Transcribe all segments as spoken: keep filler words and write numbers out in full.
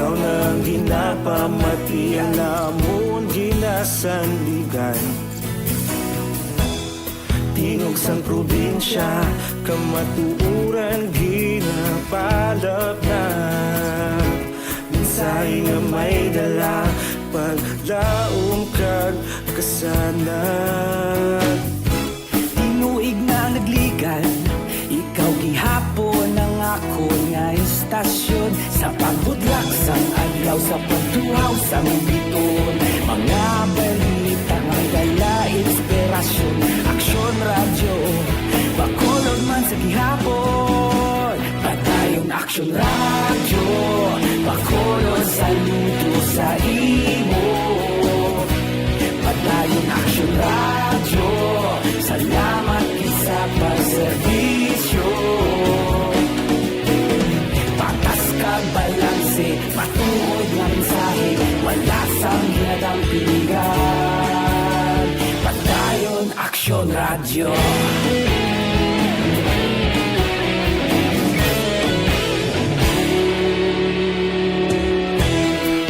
Ikaw na ang ginapamatian namon ginasandigan. Tingog sang probinsya, kamatuoran ginapalapnag. Mensahe nga may dala, paglaom kag kasanag. Tinuig na nagligan, ikaw gihapon ang akon nga istasyon. Sa pagbudlak sang adlaw, sa pagtuhaw sang bituon, mga balita nga may dala inspirasyon. Aksyon Radyo, Bacolod man sa gihapon. Padayon Aksyon Radyo, Bacolod, saludo sa imo. Padayon Aksyon Radyo, salamat gid sa pagserbisyo. Patas kag balanse, matuod nga mensahe, wala sang ginadampigan. Padayon Aksyon Radyo.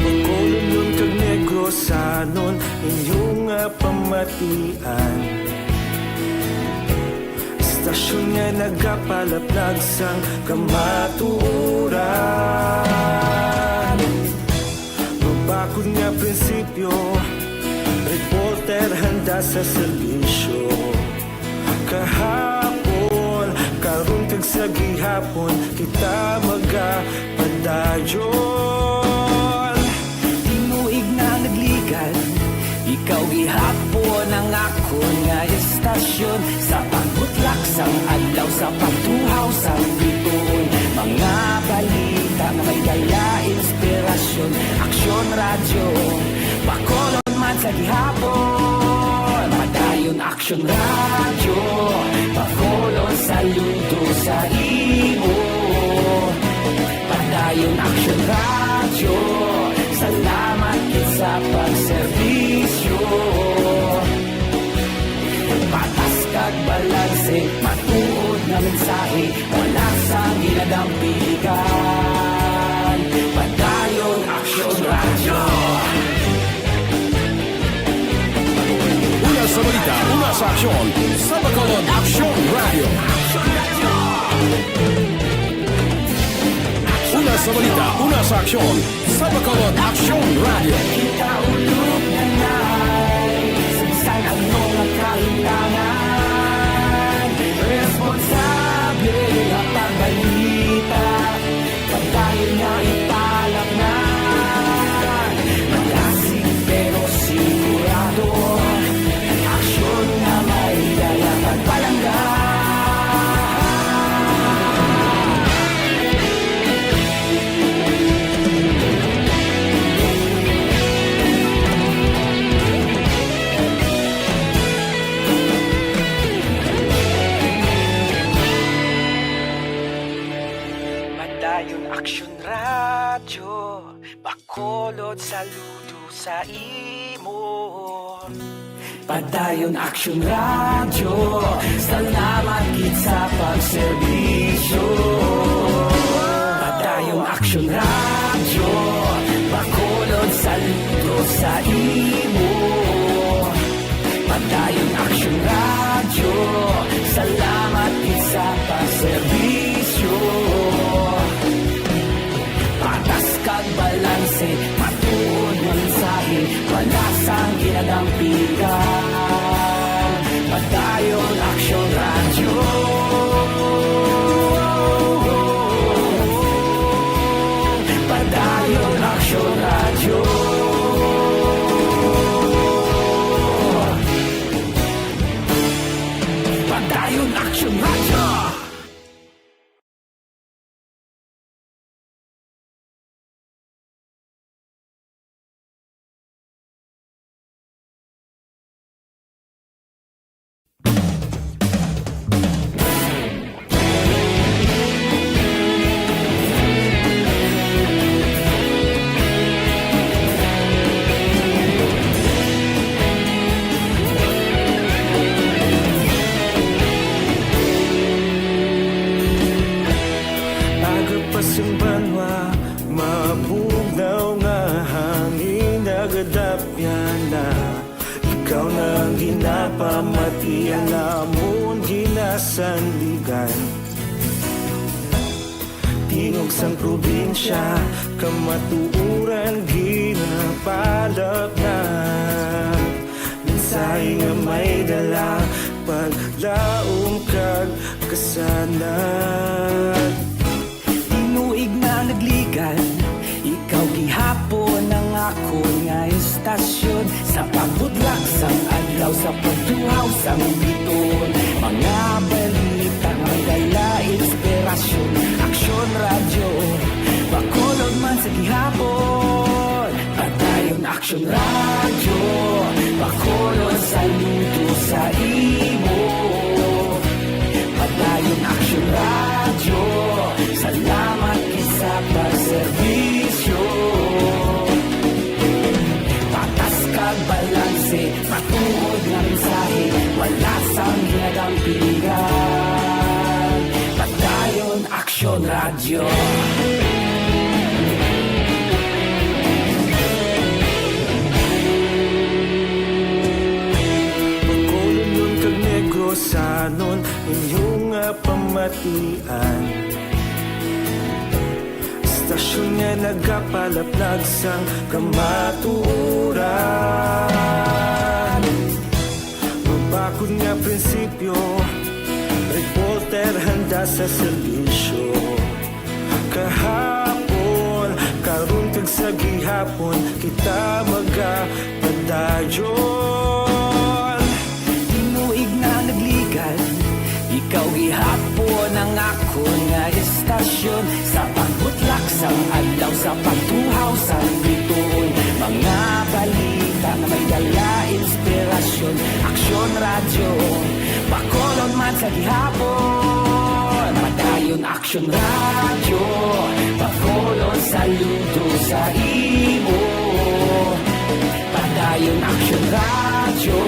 Bacolodnon kag Negrosanon, inyo nga pamatian. Istasyon nga nagapalapnag sang kamatuoran. Mabakod nga prinsipyo, reporter handa sa serbisyo. Kahapon, karon kag sa gihapon, kita magapadayon. Tinuig na nagligan, ikaw gihapon ang akon nga istasyon. Sa pagbutlak sang adlaw, sa pagtuhaw sang bituon, mga balita nga may dala inspirasyon. Aksyon Radyo, Bacolod man sa gihapon. Padayon Aksyon Radyo, Bacolod, saludo sa imo. Padayon Aksyon Radyo, salamat gid sa pagserbisyo. Patas kag balanse, matuod nga mensahe, wala sang ginadampigan. Padayon Aksyon Radyo. Una sa balita, una sa aksyon, sa Bacolod Aksyon Radyo. Una sa balita, una sa aksyon, sa Bacolod Aksyon Radyo. Kita ulog na nay, sa bisan ano nga kahimtangan, responsable nga pagbalita. Padayon nga ipalapngan, malasig pero sigurado, aksyon nga may dala pagpalangga. Padayon Aksyon Radyo, Bacolod, saludo sa imo. Padayon Aksyon Radyo, salamat gid sa pagserbisyo. Padayon Aksyon Radyo, Bacolod, saludo sa imo. Padayon Aksyon Radyo, salamat gid sa pagserbisyo. Patas kag balanse, matuod nga mensahe, wala sang ginadampigan. Padayon Aksyon Radyo. Padayon Aksyon Radyo. Pamatian namon ginasandigan, tingog sang probinsya, kamatuoran ginapalapnag. Mensahe nga may dala, paglaom kag kasanag. Tinuig na nagligan, ikaw gihapon ang akon nga istasyon. Sa pagbudlak sang adlaw, sa pagtuhaw sang bituon, mga balita nga may dala inspirasyon. Aksyon Radyo, Bacolod man sa gihapon. Padayon Aksyon Radyo, Bacolod, saludo sa imo. Padayon Aksyon Radyo, salamat gid sa pagserbisyo. Patas kag balanse, matuod nga mensahe, wala sang ginadampigan. Padayon Aksyon Radyo. Bacolodnon kag Negrosanon, inyo nga pamatian. Istasyon nga nagapalaplag sang kamatuoran. Mabakod nga prinsipyo, reporter handa sa serbisyo. Kahapon, karon kag sa gihapon, kita magapadayon. Tinuig na nagligan, ikaw gihapon ang akon nga istasyon. Sa pagbutlak sang adlaw, sa pagtuhaw sang bituon, mga balita nga may dala inspirasyon. Aksyon Radyo, Bacolod man sa gihapon. Padayon Aksyon Radyo, Bacolod, saludo sa imo. Padayon Aksyon Radyo,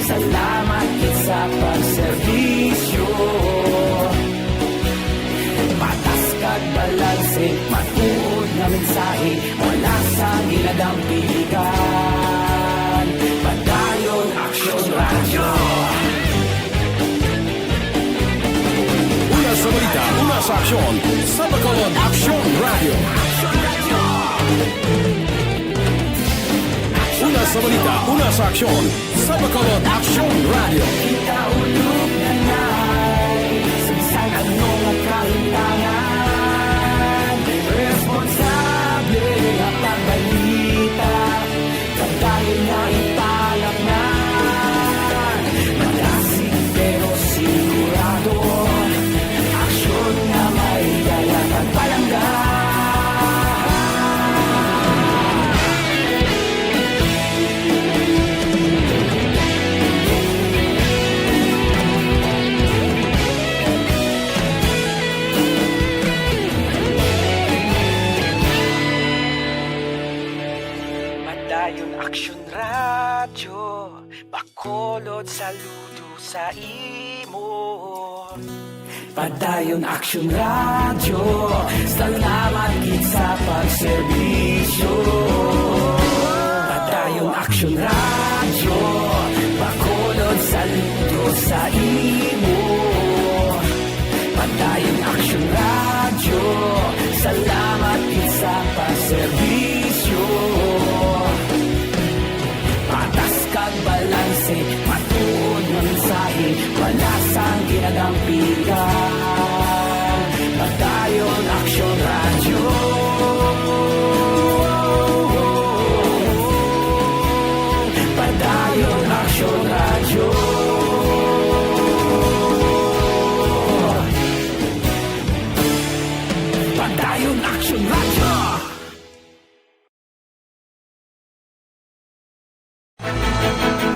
salamat gid sa pagserbisyo. Patas kag balanse, matuod nga mensahe, wala sang ginadampigan. Padayon Aksyon Radyo. Una sa balita, una sa aksyon, sa Bacolod Aksyon Radyo. Una sa balita, una sa aksyon, sa Bacolod Aksyon Radyo. Ikaulog na na'y sa bisan ano nga kahintangan. Responsable nga pagbalita, padayon nga ipalapngan. Madasig pero sigurado, aksyon nga may dala kag palangga. Padayon Aksyon Radyo, Bacolod, saludo sa imo. Padayon Aksyon Radyo, salamat gid sa pagserbisyo. Padayon Aksyon Radyo, Bacolod, saludo sa imo. Padayon Aksyon Radyo, salamat gid sa pagserbisyo. Patas kag balanse, matuod nga mensahe, wala sang ginadampigan. Padayon Aksyon Radyo. Padayon Aksyon Radyo. Padayon Aksyon Radyo.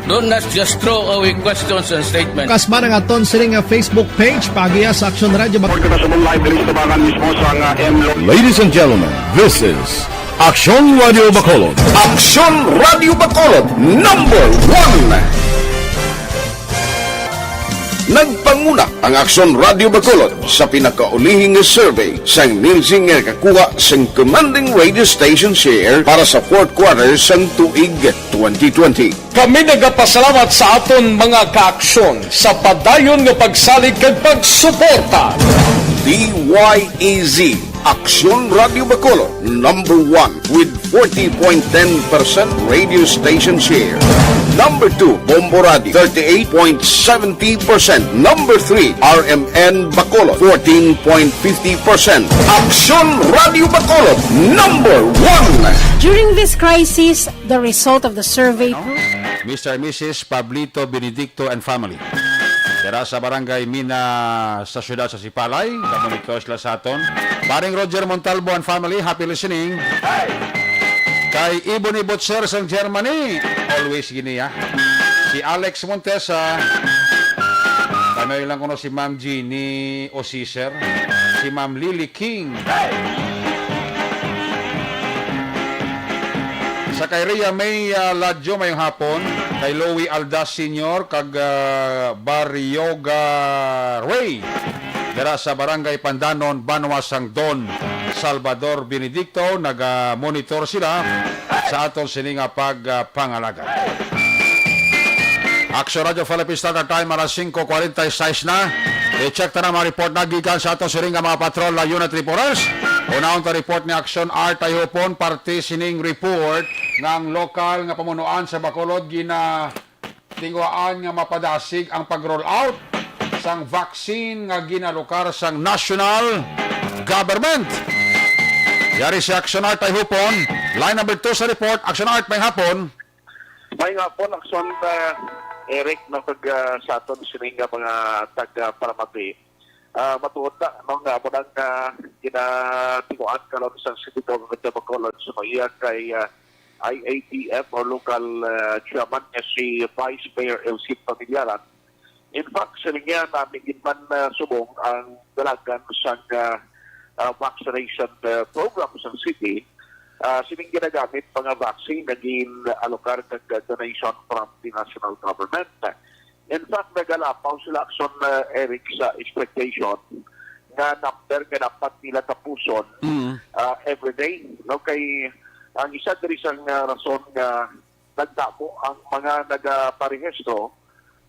Don't just throw away questions and statements. Kasman ang aton sini nga Facebook page, paagiha sa Aksyon Radyo Bac- Report kita sa live diri sa Tabangan mismo sa nga M Lo- Ladies and gentlemen, this is Aksyon Radyo Bacolod. Aksyon Radyo Bacolod, number one. Nagpanguna ang Aksyon Radio Bacolod sa pinakaulihing nga survey sang Nielsen nga nakakuha sang commanding radio station share para sa fourth quarter sang tuig twenty twenty. Kami nagapasalamat sa aton mga kaaksyon sa padayon nga pagsalig kag pagsuporta. D Y E Z, Aksyon Radio Bacolod, number one with forty point ten percent radio station share. Number two, Bombo Radio, thirty-eight point seventy percent. Number three, R M N Bacolod, fourteen point fifty percent. Aksyon Radio Bacolod, number one. During this crisis, the result of the survey Mister and Missus Pablito Benedicto and family. Dira sa Barangay Mina sa siyudad sa Sipalay, kamo ni Cosla sa aton. Paring Roger Montalbo and family, happy listening. Kay Ebony Butcher sang Germany, always giniya. Si Alex Montesa, kanoy lang kuno si Ma'am Jeannie o si Sir, si Ma'am Lily King. Sa kay Rhea May, ah, Ladjo, mayong hapon. Kay Louie Aldas Senior kag, ah, Barrioga Ray. Dira sa Barangay Pandanon, Banwa sang Don Salvador Benedicto, naga-monitor sila sa aton sini nga pag, ah, pangalagad. Aksyon Radio Philippines Standard Time, alas singko kwarenta y seis na. I-check ta na mga report na gikan sa aton siring nga mga patrol na unit reporters. Unahon ta report ni Aksyon Art Ayhupon, parte sining report nga ang lokal nga pamunuan sa Bacolod ginatinguhaan nga mapadasig ang pag-roll out sang vaccine nga ginalukar sang national government. Yari si Aksyon Art Ayhupon. Line number two sa report, Aksyon Art, may hapon. May nga po, Lakson, ah, Eric, no, kag, ah, sa aton sini nga mga taga Paramati. Ah, matuod na, no, nga amo nang, ah, ginatinguan karon sa City Government of Bacolod sa iya kay, ah, I A T F o local, ah, chairman nga si Vice Mayor Elsie Pamillaran. In fact, sini nga namin gid man, ah, subong ang dalagan sang, ah, ah, vaccination, ah, program sa city. Ah, sining ginagamit pa nga vaccine nga gin-alokar kag donation from the national government. In fact, nagalapaw sila, Akson, ah, Eric, sa expectation nga number nga dapat nila tapuson, Mm. ah, every day, no? Kay ang isa diri sang, ah, rason nga nagdamo ang mga nagaparehistro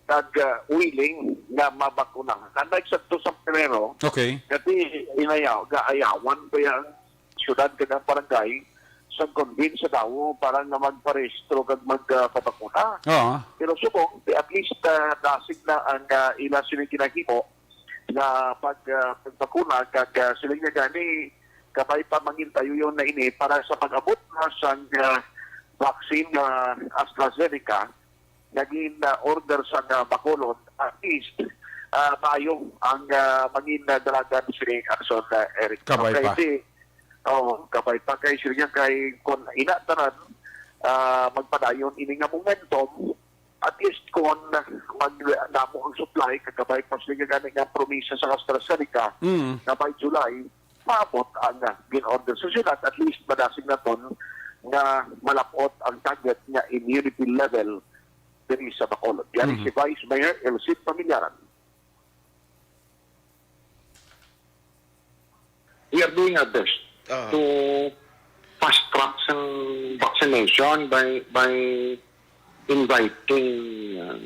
kag, ah, willing nga mabakuna. Nanagsagto sa primero, Okay. Kati inayaw, gaayawan pa ang syudad kag ang barangay sa convince sa tawo para nga magparehistro kag magpabakuna. Oo. Pero subong, di at least, ah, dasig na ang, ah, ila sini ginahimo nga pag, ah, pagbakuna kag, ah, sila nga gani kabay pa mangintayo yun na ini para sa pag-abot na sang, ah, vaccine nga AstraZeneca naging, ah, order sa, ah, Bacolod, at least, ah, maayo ang, ah, mangin, ah, dalagan sini, Akson, ah, Eric. Kabay Okay, pa. Di, oh, kabay pa kay sila kay kung ina tanan, ah, magpadayon ini nga momentum, at least kung magdamo ang supply, kagabay pa sila gani nga promisa sa AstraZeneca Mm. na by July, maabot ang, ah, gin-order sa syudad, at least madasig naton nga malapot ang target nga immunity level diri sa Bacolod. Yan Mhm. Si Vice Mayor Elsie Pamillaran. We are doing our best Ah. to fast track sa vaccination by by inviting, uh,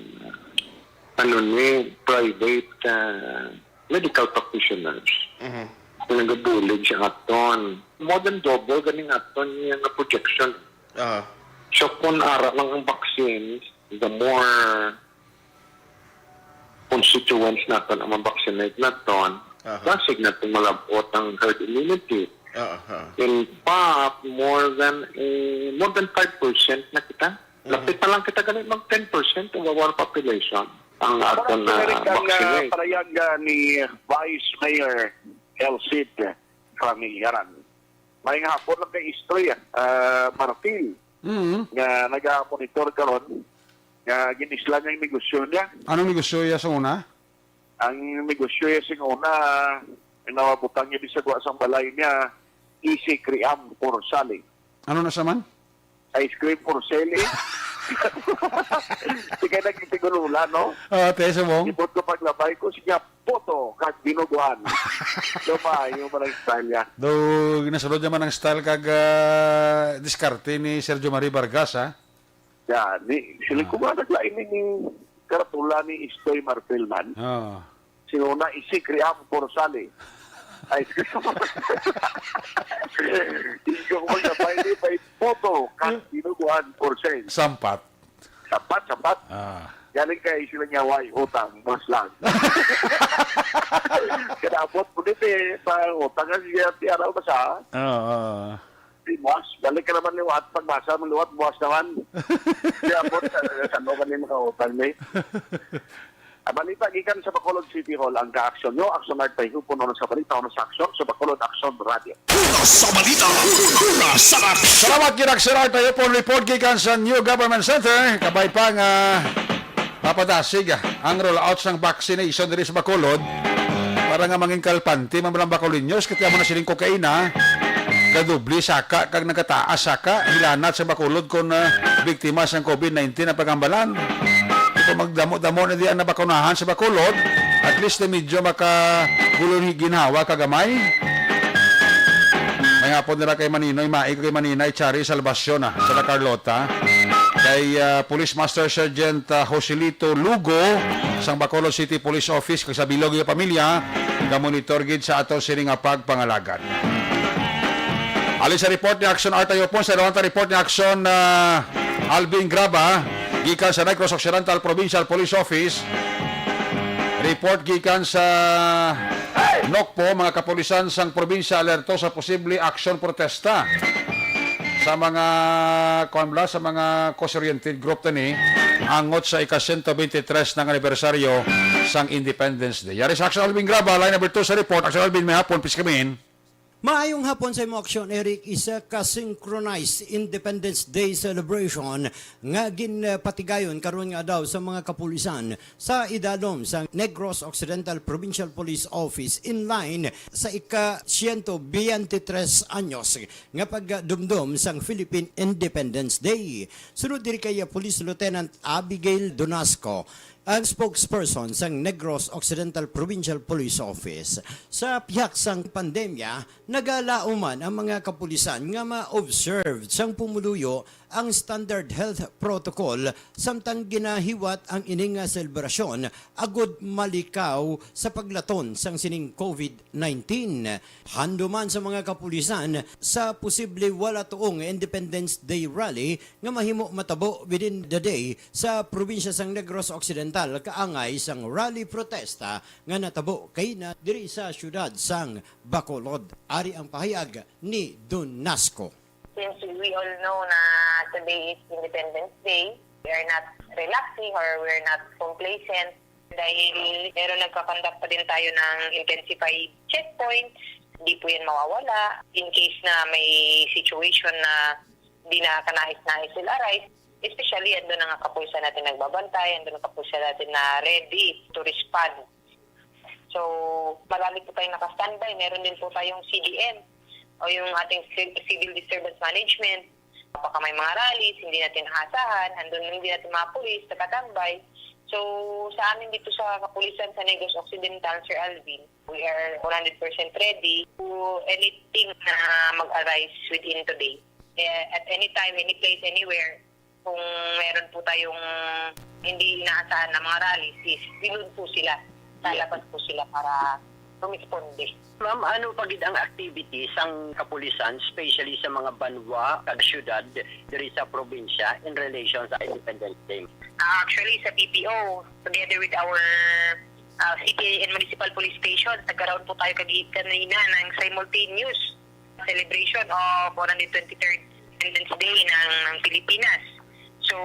ano ni, private, uh, medical practitioners Mhm. nga nagabulig sa aton. More than double ganing aton nga projection. Ah. So, kung ara lang ang vaccines, the more constituents naton ang ma-vaccinate naton, Aha. dasig naton malab-ot ang herd immunity. Aha. In fact, more than, eh, more than five percent na kita. Mhm. Lapit na lang kita gani mag ten percent of our population ang aton na American, ah, vaccinate. Parayag, ah, ni Vice Mayor Elsie Pamillaran. May nga hapon lang kay Istroy, ah, Marfil, Mm. nga naga-monitor karon, nga ginisla niya yung negosyo niya. Anong negosyo niya sa una? Ang negosyo niya sa una, ang nawabutang niya di sa guwa sang balay niya, Easy Cream for Sale. Ano na sa man? Ice cream for sale, eh. Sige, nagtitigunula, no? Ah, te, subong. Ibot ko paglabay ko, siya, puto, kag binuguan. So, maayo man ang style niya. Do, nasulod naman ang style kag, ah, diskarte ni Sergio Marie Vargas, ha? Ya, ni, siling ko Ah. nga naglain ni, ni karatula ni Istoy Marfil man. Oo. Sino na isik riam por sali. Ay, ikaw mo na ba, hindi ba, puto, kag binuguan por sale. Sampat. Sampat, sampat. Ah. Galing kay sila niya, way, utang, mas lang. Kadabot mo dito eh, pa utang nga siya, ti araw ba sa? Oo, oo. Di, buwas, balik ka naman liwat, pagbasa mo liwat, buwas naman. Di abot, sa, sa ano ka ni makautang ni? Ang balita gikan sa Bacolod City Hall, ang kaaksyon nyo, Aksyon Art Tayhupon, Una sa Balita, Una sa Aksyon, sa Bacolod Aksyon Radio. Una sa balita, una sa aksyon. Salamat, Gina Aksyon Art Tayhupon. Report gikan sa New Government Center. Kabay pa nga papadasig, ah, ang rollout sang vaccination diri sa Bacolod para nga mangin kalpante man lang Bacolinyos, kaya mo na siling kokaina, kadubli saka kag nagataas saka hilanat sa Bacolod kon, ah, biktima sang covid nineteen ang pagambalan. Kung magdamo-damo na di ang nabakunahan sa Bacolod, at least na medyo makagulo ni ginhawa kagamay. May hapon nila kay Maninoy Mai, kay Maninay Chari Salvacion, ah, sa La Carlota. Kay, ah, Police Master Sergeant, ah, Joselito Lugo sang Bacolod City Police Office, kag sa bilog nga pamilya, gamonitor gid sa ato sini nga pagpangalagad. Alin sa report ni Action Art Ayopon, sa ilawang ta report ni Action, ah, Alvin Graba, gikan sa Negros Occidental Provincial Police Office. Report gikan sa Nocpo, mga kapulisan sang probinsya alerto sa posible aksyon protesta sa mga, kuwan bala, sa mga cause-oriented group tani, angot sa ika-siyento bente tres ng anibersaryo sang Independence Day. Yari sa Action Alvin Graba, line number two sa report. Action Alvin, may hapon, please come in. Maayong hapon sa imo, Action Eric. Isa ka synchronized Independence Day celebration nga ginpatigayon karon nga adlaw sa mga kapulisan sa idalom sa Negros Occidental Provincial Police Office in line sa ika-siyento biyente tres anyos nga pagdumdom sang Philippine Independence Day. Sunod diri kay Police Lieutenant Abigail Donasco, ang spokesperson sang Negros Occidental Provincial Police Office. Sa pihak sang pandemya, nagalauman ang mga kapulisan nga ma-observe sang pumuluyo ang standard health protocol samtang ginahiwat ang ini nga selebrasyon agud malikaw sa paglaton sang sining covid nineteen. Handuman sa mga kapulisan sa posible wala tuong Independence Day rally nga mahimo matabo within the day sa probinsya sang Negros Occidental kaangay sang rally protesta nga natabo kaina diri sa siyudad sang Bacolod. Ari ang pahayag ni Don Nasco. Since we all know na today is Independence Day, we are not relaxing or we're not complacent dahil meron nagkakandak pa din tayo ng intensified checkpoints. Hindi po yan mawawala. In case na may situation na di na kanais-nais will arise, especially andun ang kapulisan natin nagbabantay, andun ang kapulisan natin na ready to respond. So, marami po tayong naka-standby. Meron din po tayong C D M o yung ating ci- civil disturbance management. Baka may mga rallies, hindi natin naasahan, andun hindi natin mga pulis, nakatambay. So, sa amin dito sa kapulisan sa Negros Occidental, Sir Alvin, we are one hundred percent ready to anything na mag-arise within today. Eh, at any time, any place, anywhere, kung meron po tayong hindi inaasahan na mga rallies, is reload po sila. Lalabas po sila para rumisponde. Ma'am, ano pa gid ang activity sang kapulisan, especially sa mga banwa kag syudad diri sa probinsya in relation sa Independence Day? Ah, actually, sa P P O, together with our ah, city and municipal police station, nagkaroon po tayo kagi- kanina ng simultaneous celebration of one hundred twenty-third Independence Day ng, ng Pilipinas. So,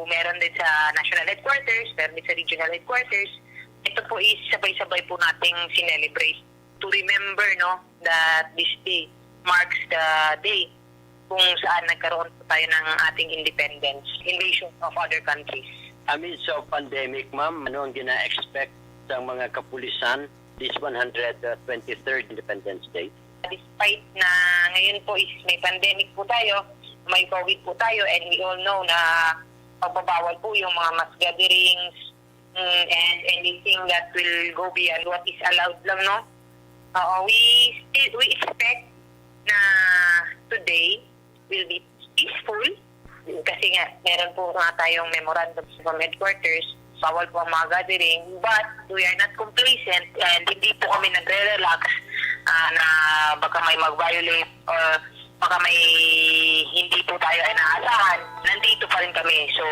meron din sa national headquarters, meron din sa regional headquarters. Ito po is sabay-sabay po nating sinelebrate to remember, no, that this day marks the day kung saan nagkaroon po tayo ng ating independence, invasion of other countries. Amidst of pandemic, ma'am, ano ang gina-expect sa mga kapulisan this one hundred twenty-third Independence Day? Despite na ngayon po is may pandemic po tayo, may covid po tayo, and we all know na pagbabawal po yung mga mass gatherings, mm, and anything that will go beyond what is allowed lang, no? Oo, we still, we expect na today will be peaceful kasi nga meron po nga tayong memorandum from headquarters, bawal po ang mga gathering, but we are not complacent and hindi po kami nagre-relax, ah, na baka may mag-violate or baka may hindi po tayo inaasahan. Nandito pa rin kami. So,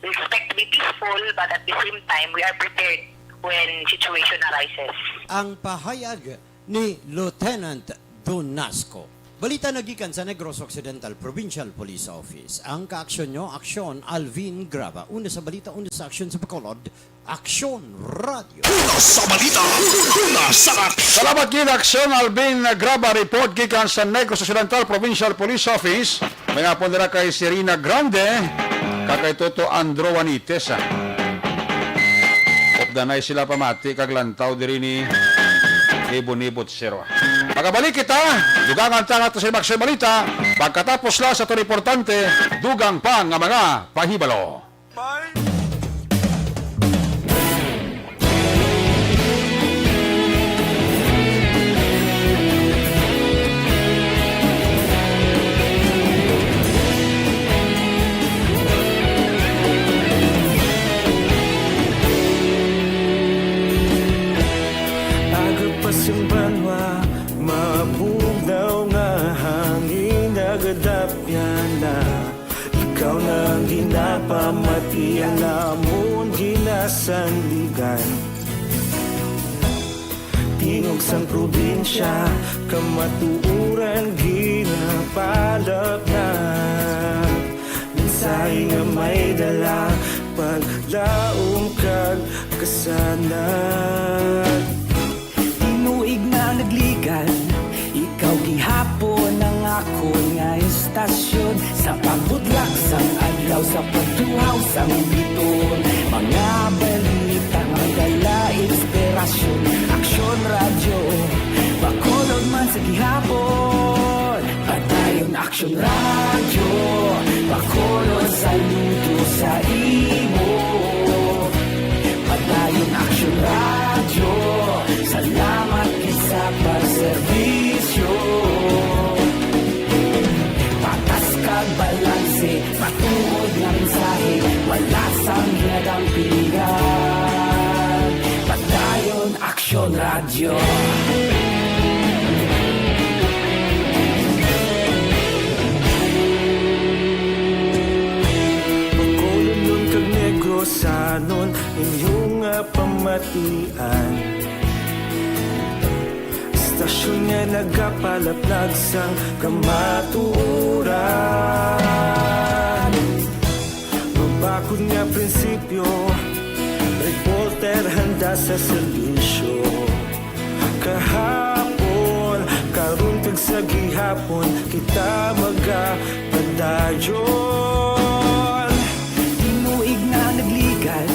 we expect to be peaceful, but at the same time, we are prepared when situation arises. Ang pahayag ni Lieutenant Donasco. Balita nagikan sa Negros Occidental Provincial Police Office. Ang kaaksyon nyo, Aksyon Alvin Graba. Una sa balita, una sa aksyon sa Bacolod, Aksyon Radio. Una sa balita, una sa aksyon. Salamat gid, Aksyon Alvin Graba. Report gikan sa Negros Occidental Provincial Police Office. May hapon dira kay Serena Grande, kag kay Toto Andro Juanites, ah. Updanay sila pamati kag lantaw diri ni Nibonibot Sero. Magabalik kita, dugangan ta nga to sa ibang balita, pagkatapos la sa to importante, dugang pa nga mga pahibalo. Aga pa sing banwa, mabugnaw nga hangin nagadapyan na. Ikaw na ang ginapamati, ang amon ginasandigan. Tingog sang probinsya, kamatuoran ginapalapnat. Mensahe nga may dala, paglaom kag kasanag. Tinuig na nagligan, ikaw gihapon ang akon nga istasyon. Sa pagbutlak sang adlaw, sa pagtuhaw sang biton, mga balita nga dala inspirasyon. Aksyon Radyo, Bacolod man sa gihapon. Padayon Aksyon Radyo, Bacolod, saludo sa imo. Padayon Aksyon Radyo, salamat gid sa pagserbisyo. Patas kag balanse, matuod nga mensahe, wala sang ginadampigan. Padayon Aksyon Radyo. Bacolodnon kag Negrosanon, inyo nga pamatian. Istasyon nga nagapalaplag sang kamatuoran. Mabakod nga prinsipyo, reporter handa sa serbisyo. Kahapon, karon kag sa gihapon, kita magapadayon. Tinuig na nagligan,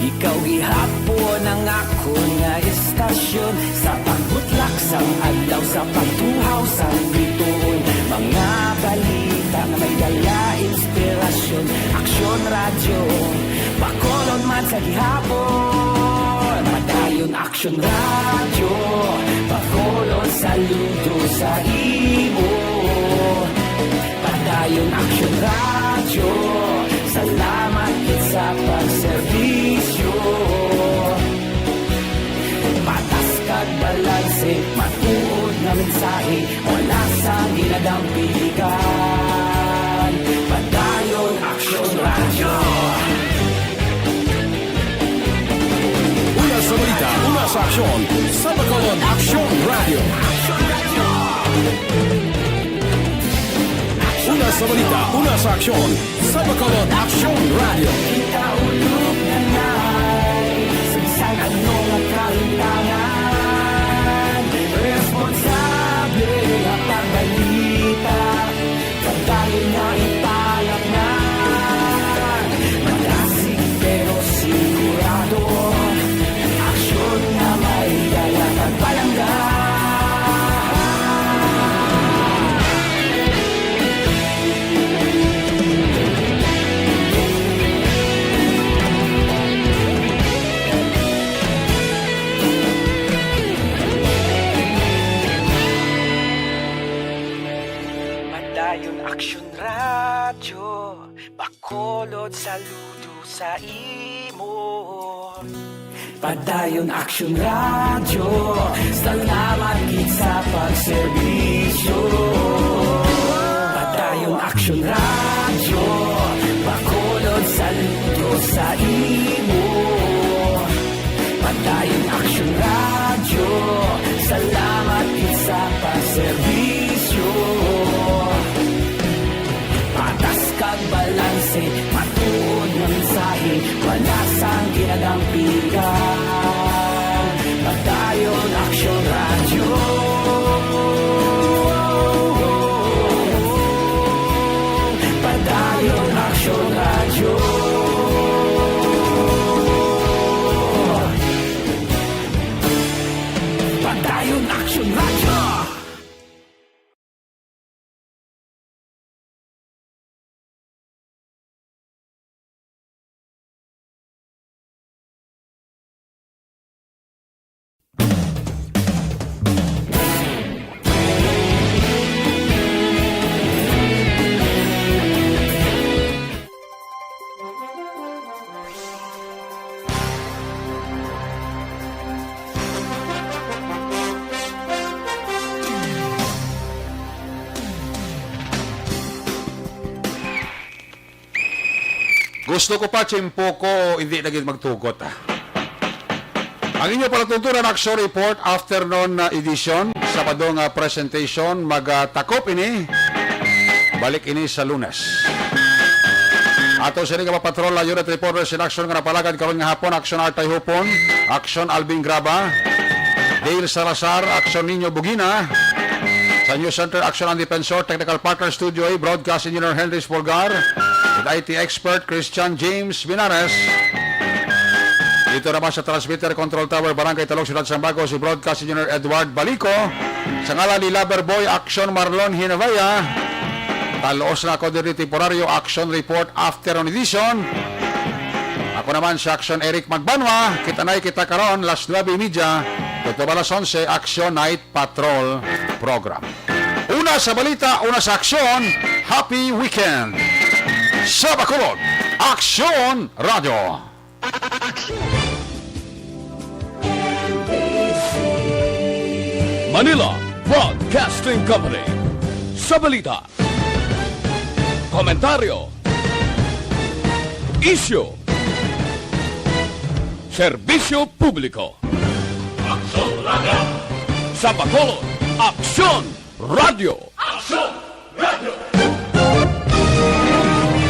ikaw gihapon ang akon nga istasyon. Sa pagbutlak sang adlaw, sa pagtuhaw sang biton, mga balita nga may dala inspirasyon. Aksyon Radyo, Bacolod man sa gihapon. Padayon Aksyon Radyo, Bacolod, saludo sa imo. Padayon Aksyon Radyo, salamat gid sa pagserbisyo. Patas kag balanse, matuod nga mensahe, wala sang ginadampigan. Padayon Aksyon Radyo. Una sa balita, una sa aksyon, sa Bacolod Aksyon Radyo. Una sa balita, una sa aksyon, sa Bacolod Aksyon Radyo. Kita ulog na nai, sa bisan ano nga kalimtangan, responsable nga pagbalita. Padayon nga ipalapngan, madasig pero sigurado, aksyon nga may dala kag palangga. Action Radyo, Bacolod, saludo sa imo. Padayon Action Radyo, salamat gid sa pagserbisyo. Padayon Action Radyo, Bacolod, saludo sa imo. Padayon Action Radyo, salamat gid sa pagserbisyo. Patas kag balanse, matuod nga mensahe, wala sang ginadampigan. Padayon Action Radyo. Padayon Action Radyo. Padayon Action Radyo. Gusto ko pa, tiyempo ko, hindi na gid magtugot, ah. Ang inyo palatuntunan, Action Report, afternoon, ah, edition, Sabado nga presentation, magatakop ini. Balik ini sa Lunes. Ato sini nga patrol, ah, unit reporters in action nga napalagad karon nga hapon, Action Artay Hupon, Action Alvin Graba, Dale Salazar, Action Nino Bugina, sa News Center, Action Ang Defensor, Technical Partner, Studio A, Broadcast Engineer Henry Spolgar, with I T expert Christian James Binares. Dito naman sa Transmitter Control Tower, Barangay Talog, Siyudad Sambago, si Broadcast Engineer Edward Balico. Sa ngalan ni Lover Boy, Action Marlon Hinavaya. Talos na ako diri temporaryo, Action Report Afternoon Edition. Ako naman si Action Eric Magbanwa. Kita na kita karon, las nuebe y media. Tuto ba las onse, Action Night Patrol Program. Una sa balita, una sa aksyon, happy weekend. Sa Bacolod, Aksyon Radio. Manila Broadcasting Company. Sa balita, komentaryo, isyu, serbisyo publiko. Aksyon Radio. Sa Bacolod, Aksyon Radio. Aksyon